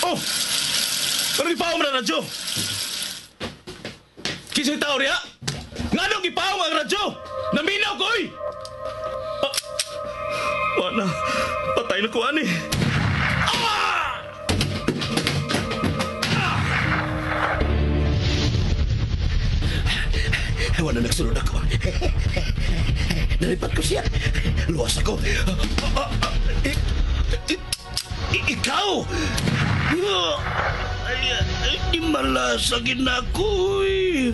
Oh! Pero gipaong na radyo! Kisa'y tao riya? Nganong gipaong ang radyo? Naminaw ko, oy! Ah, wala. Patay na ko, ani. Ah! Ah! Wala nagsulod ako. Nalipat ko siya. Luwas ako. Ikaw! Di malas sa ginakoy.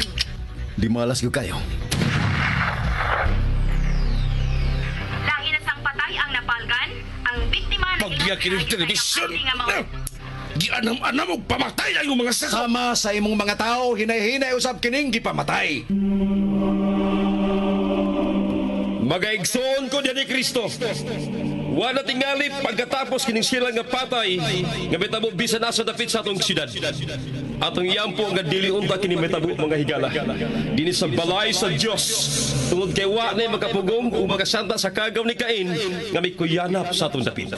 Di malas ko kayo. Lahi na sang patay ang napalgan, ang biktima na Pagyakin ng telebisyon! Gianam-anam og pamatay ang iyong mga sako! Sama sa imong mga tao, hinay-hinay usab kining gipamatay. Magaigsoon ko diyan ni Kristo. Wala tingali pagkatapos kining sila nga patay nga mitabo bisan asa dapit sa atong syudad. Atong yampo nga dili unta kini mitabo mga higala. Dinhi sa balay sa Dios tungod kay wa nay makapugong ug makasanta sa kagaw ni Cain nga mikuyanap sa atong dapit.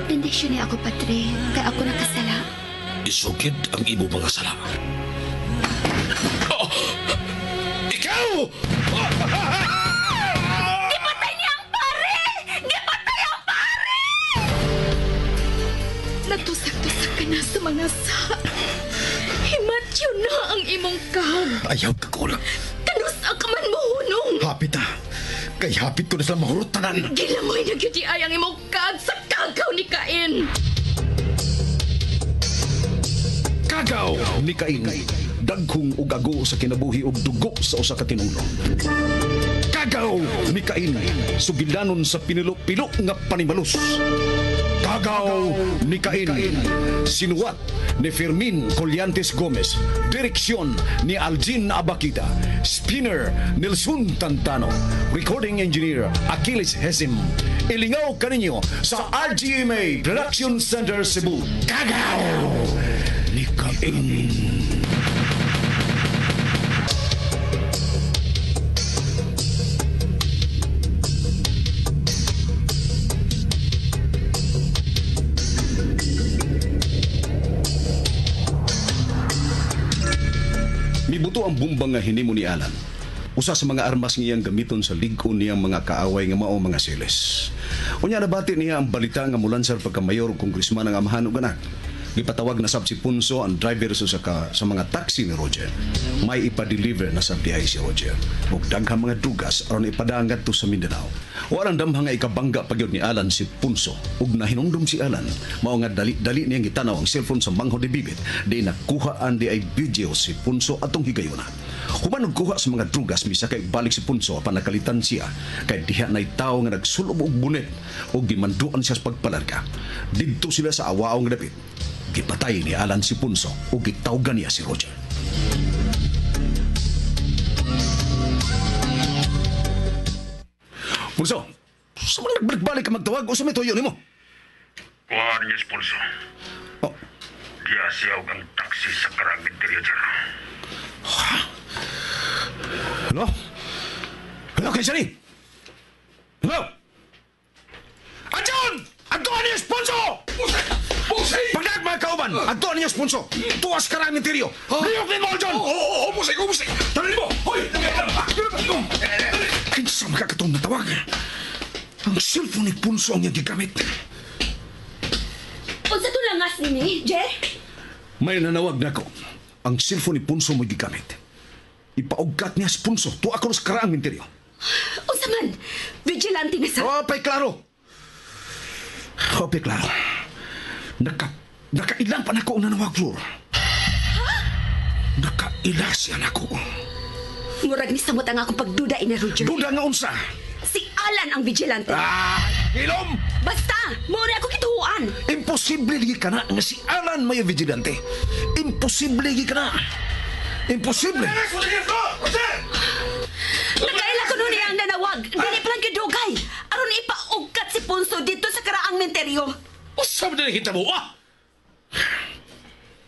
Bendisyon niya ako, Padre, kay ako nakasala. Isugid ang imo mga sala. Oh! Ikaw! Gipatay niya ang pare! Gipatay ang pare! Natusak-tusak ka na sa mga sa. Himatyo na ang imong kag. Ayaw ka kulang. Kanus ang kaman mo hunong. Hapit ah. Kay hapit ko na sila mahurot tanan. Gilamoy na gyud ay ang imong kag sa kagaw ni Cain. Kagaw ni Cain. Dagkong ug ago sa kinabuhi ug dugo sa usa ka tinulo. Kagaw ni Cain. Sugilanon sa pinilo-pilo nga panimalus. Kagaw ni Cain. Sinuwat ni Fermin Collantes Gomez. Direksyon ni Aljin Abakita. Spinner Nelson Tantano. Recording engineer Achilles Hesim. Ilingaw kaninyo sa RGMA Production Center Cebu. Kagaw ni Cain. Mibuto ang bumbang nga hinimo ni Alan. Usa sa mga armas ngiyang gamiton sa lig-on niyang mga kaaway nga mao mga seles. Unya nabati niya ang balita nga mulansar pagka mayor ug kongresman ang amahan ug anak. Gipatawag na sab si Punso ang driver sa mga taxi ni Roger. May ipa-deliver na sab diay si Roger. Ug daghang mga dugas aron ipadaan ngadto sa Mindanao. Walang damha nga ikabangga pagyud ni Alan si Punso. Ug nahinumdum si Alan, mao nga dali-dali niyang gitanaw ang cellphone sa mangho ni Bibit. Di nakuhaan di ay video si Punso atong higayuna. Human og kuha sa mga drugas, misakay balik si Punso apan nakalitan siya kay diha nay tawo nga nagsulob og bunet ug gimanduan siya sa pagpalarga. Didto sila sa awaong dapit. Gipatay ni Alan si Punso ug gitawgan niya si Roger. Punso, sa mga nagbalik-balik ka magtawag, usa may tuyo nimo? Kuhaan niya si Punso. Oh. Diya siya og ang taxi sa Karangin Roger. Hello? Hello, kay Sani? Hello? Adyon! Adto niyo sponsor! Busay! Pagdag mga kauban, adto niyo sponsor! Tuwas Karang Interior! Liyok ni mo, John! Oo, busay ko, busay! Dali mo! Hoy! Kinsa makakatong natawag? Ang cellphone ni Punso ang iyang gigamit. Unsa to langas nini, Jer? May nanawag na ko. Ang cellphone ni Punso mo gigamit. Ipaugkat niya si Punso. Tuwa ko sa Karaang Interior. Unsa man? Vigilante na sa... Opay, klaro! Opay, klaro. Nakailang pa nako ang nanawag, Flor. Ha? Nakaila siya nako. Murag ni samot ang akong pagduda ina, Roger. Duda nga unsa? Si Alan ang vigilante. Ah, hilom! Basta, muna ako kituhuan. Imposible lagi ka na nga si Alan may vigilante. Imposible lagi ka na. Imposible. Nakaila ko nun ang nanawag. Dili pa lang gidugay. Aron ipaugkat si Punso dito sa Karaang Menteryo. Usa man kita mo, ah?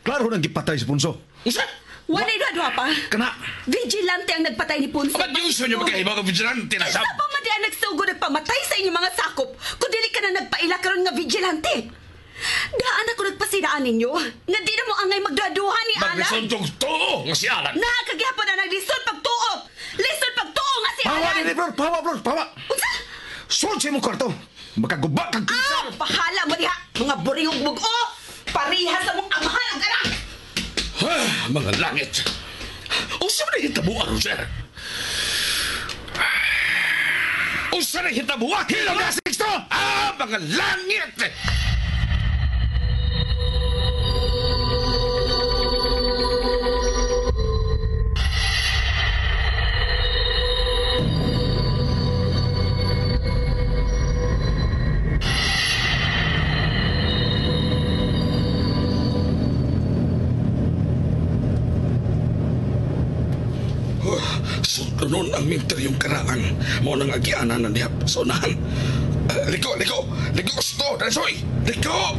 Klaro nang gipatay si Punso. Usa? Wala duha pa. Kana. Vigilante ang nagpatay ni Punso. Ba't yung gusto niyo magkahibaw ng vigilante na sab? Sa pa man man di ang nagsugod nagpamatay sa inyong mga sakop kung dili ka na nagpaila karon nga vigilante. Daan ako nagpasidaan ninyo nga di na mo angay magdaduhan ni Alan. Maglisod kong tuo nga si Alan. Nakakagihapon na naglisod pagtuo. Lisod pagtuo nga si Pawa Alan. ni Flor, pawa Flor, pawa. Unsa? Sulod sa imong kwarto. Makaguba kag Ah, bahala mo diha. Mga buringog bug-o. Pareha sa mong amahan ug anak. Ah, mga langit. Unsa man hitabuha, Roger? Unsa na hitabuha? Hilom na, Sixto! Ah, mga langit! Sudunon ang minteryong karaan. Mao nang agianan na niya sa unahan. Liko, liko! Liko, gusto! Dansoy! Liko!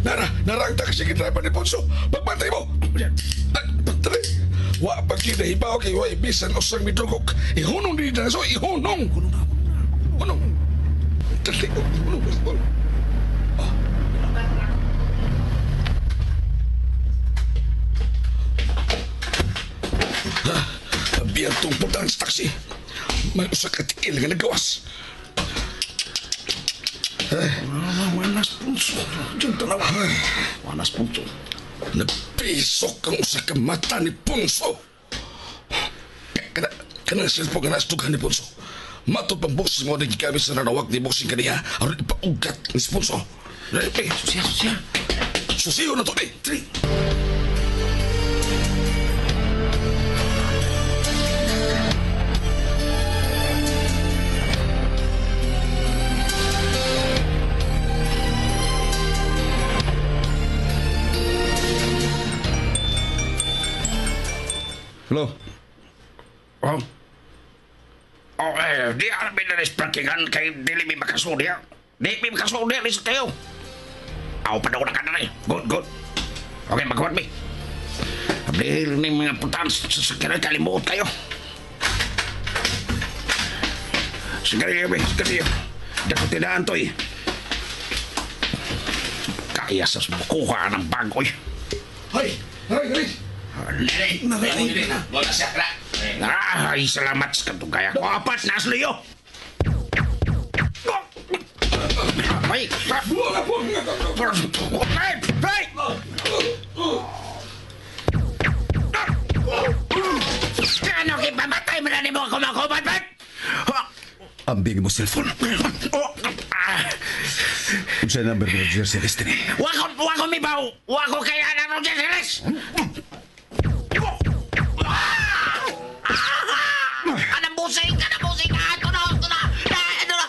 Nara, nara ang taxi driver ni Ponso. Pagbantay mo! Dali! Wa pa kinahibaw kay wa ibisan usang midugok. Ihunong din na so, ihunong! Hunong! Dali, hunong, hunong. Biyan tong putahan sa taxi. May usa ka tiil nga nagawas. Wanas punso. Diyan tanawa. Wanas punso. Napisok ang usa ka mata ni Ponso. Kana cellphone nga nastugan ni Ponso. Matod pang boses mo na gigamit sa nanawag ni Boxing kaniya aron ipaugat ni Ponso. Dali, Susiya, susiya. Susiyo na to, eh. Dali. Hello. Oh. Oh, di alam na parkingan kay dili mi makasudi. Di mi makasudi ni sa tayo. Aw pa daw na ka na eh. Good, good. Okay, magawat mi. Abdil ni mga putan sa sakyanan kalimuot kayo. Sigarilyo, be. Sigarilyo. Dako tinaan to eh. Kaya sa kuha ng bagoy. Hay! Hay, hay! Ay, salamat sa katugaya ko. Apat na asliyo. Ay, ay, ay! Ano kipamatay mo na ni mo ako makubat, bat? Ambing mo cellphone. Unsa number ni Roger Celeste ni? Wako mibaw. Wako kaya na Roger Celeste. Anang busing! Anang busing! Ito na! Ito na! Ito na!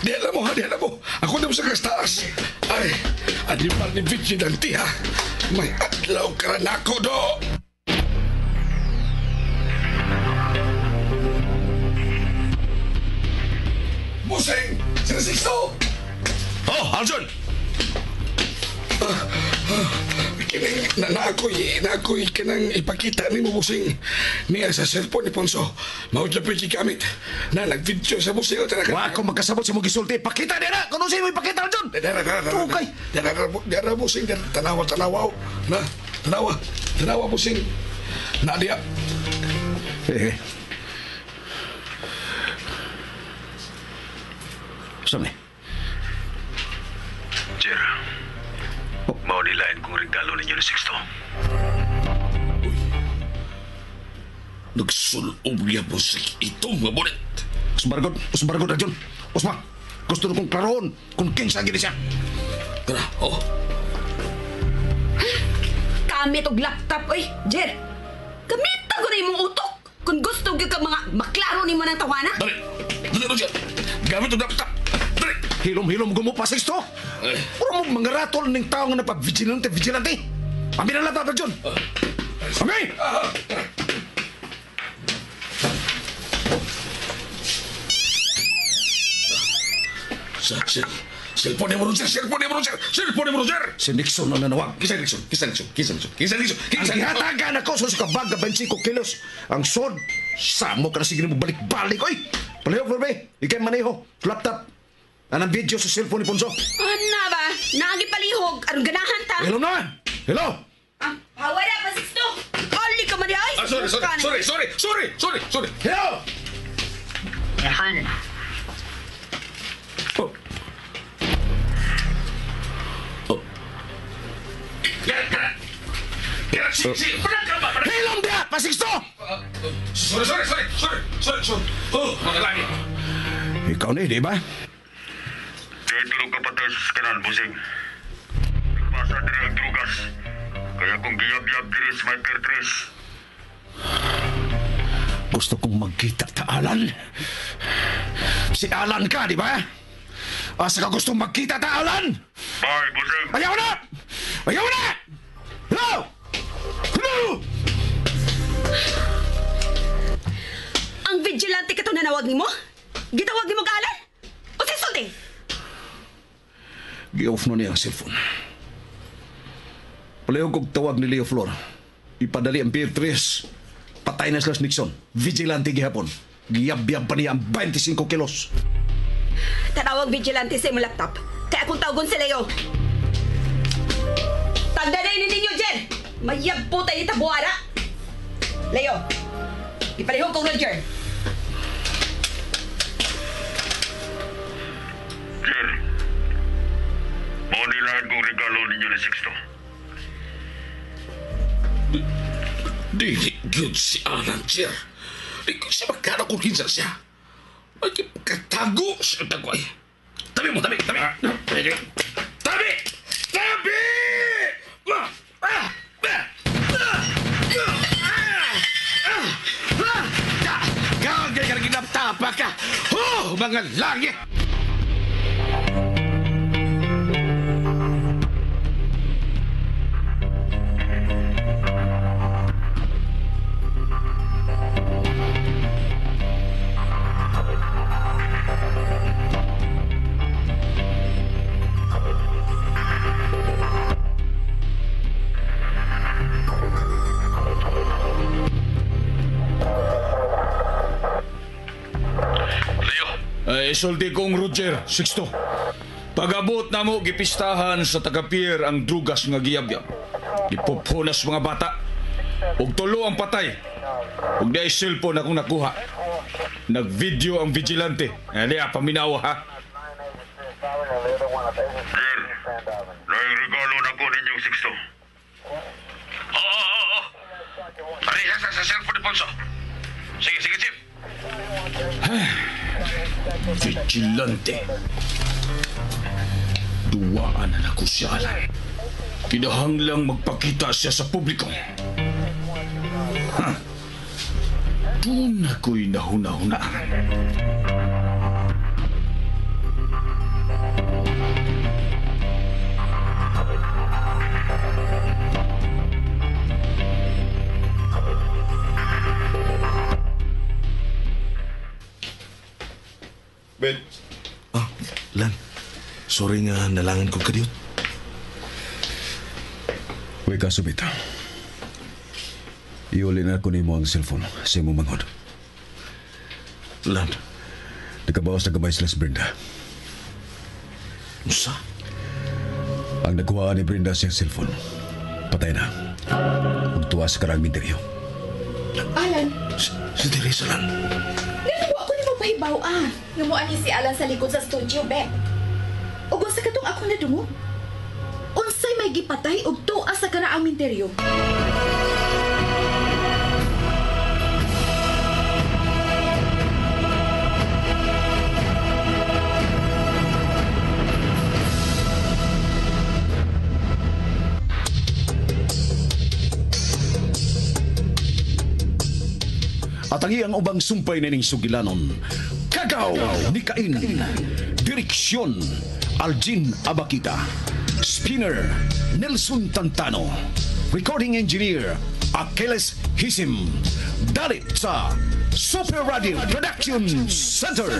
Di alam mo, ha? Di alam mo. Ako na mo sa kastaas. Ay, animal ni vigilante, ha? May adlaw ka na ako, do! Busing! Sir Sixto! Oh, Arjun! Kinang, na ako'y kanang ipakita ni mo, Busing. Niya sa cellphone ni Ponso. Mao dyan pwede gamit. Na, nag-video sa Busing. Wa ko magkasabot sa mong gisulti. Pakita niya na! Kung ano mo ipakita, Arjun! Dara, dara, dara. Okay. Dara, dara, Busing. Dara, tanawa, tanawa. Na, tanawa. Tanawa, Busing. Na, diya. Eh. Saan ni? Jer, mao ni lain kong regalo ninyo ni Sixto. Nagsulob niya po sa itong nga bonit. Usbargod, Arjun. Usma, gusto na kong klaroon kung kinsa gini siya. Tara, oh. Kamit og laptop, oy, Jer. Gamit ko na imong utok. Kung gusto gyud ka mga maklaro nimo ng tawana. Dali, dali, Roger. Gamit og laptop. Dali. Hilom-hilom gumo pa, Sixto. Puro mo mga ratol ng tao nga napag-vigilante, vigilante. Amin ang laptop, Arjun. Amin! Cellphone ni Roger, cellphone ni Roger, cellphone ni Roger. Si Nixon ang nanawag. Kinsa Nixon, kinsa Nixon, kinsa Nixon, kinsa Nixon, kinsa Ang gihatagan ako sa kabag na 25 kilos. Ang sod, samo ka na sige mo balik-balik. Oy, palihog, Lorbe. Ikay maneho, laptop. Anang video sa cellphone ni Ponso. Ano ba? Naagi palihog. Aron ganahan ta. Hello na! Hello! Ah, hawara pa, Sixto. Ali ka man di ay. Ah, sorry, sorry, sorry, sorry, sorry, sorry, sorry. Hello! Oh. Oh. Hilom dia, Pak Sixto! Sorry, sorry, sorry, sorry, sorry, sorry. Oh, mga lagi. Ikaw na, di ba? Dito lang kapatay sa kanan, busing. Nagpasa diri ang drugas. Kaya kung giyab-yab diri sa may Tres. Gusto kong magkita ta, Alan. Si Alan ka, di ba? Asa ka gustong magkita ta, Alan? Bye, busing. Ayaw na! Ayaw na! Hello! Hello! Ang vigilante ka to nanawag nimo? Gitawag nimo ka, Alan? O si sulti? Gi-off na niya ang cellphone. Palihog kog tawag ni Leo Flor. Ipadali ang Pier 3. Patay na sila si Nixon. Vigilante gihapon. Giyab-yab pa niya ang 25 kilos. Tanawag vigilante sa imong laptop. Kaya akong tawagon si Leo. Tagdanay ni ninyo, Jer! Mayab po tayo tabuara. Leo, ipalihog kong Roger. Sir, mao nilahan kong regalo ninyo ni Sixto. Dili gyud si Alan, Jer. Di ko siya magkano kung kinsa siya. Ay, katago siya tago ay. Tabi mo, tabi, tabi. Tabi! Tabi! Tabi! Ah! Ah! Ah! Ah! Ah! Ah! Gagay ka na ginaptapa ka! Oh, mga langit! Leo, Ay, sulti kong Roger, Sixto. Pagabot na mo, gipistahan sa tagapier ang drugas nga giyabyab. Gipuphunas mga bata. Ug tulo ang patay. Ug di ay cellphone akong nakuha. Nag-video ang vigilante. Ani, paminawa ha. Sir, laing regalo na ko ninyong Sixto. Oo, oo, oo. Pareha sa cellphone ni Ponso. Sige, sige, Chief. Vigilante. Duwaan na nako si Alan. Kinahanglang magpakita siya sa publiko. Ha? Doon ako'y nahuna-hunaan. Ben. Ah, Lan. Sorry nga nalangan ko kadiyot. Uy, kasubit. Iuli na ko nimo ang cellphone sa imong manghod. Lan, Nakabawas na gamay sila si Brenda. unsa? Ang nakuha ni Brenda siyang cellphone. Patay na. Ug tuwa sa karang minteryo. Alan, Si Teresa, Lan. nanawa ko ni mo pahibaw-an. Nga mo ani si Alan sa likod sa studio, be. Ug unsa katong akong nadungo? Unsay may gipatay og tuwa sa karaang minteryo? At ang iyang ubang sumpay nining sugilanon. Kagaw ni Cain. Direksyon Aljin Abakita. Spinner Nelson Tantano. Recording Engineer Achilles Hisim. Dalit sa Super Radio Production Center.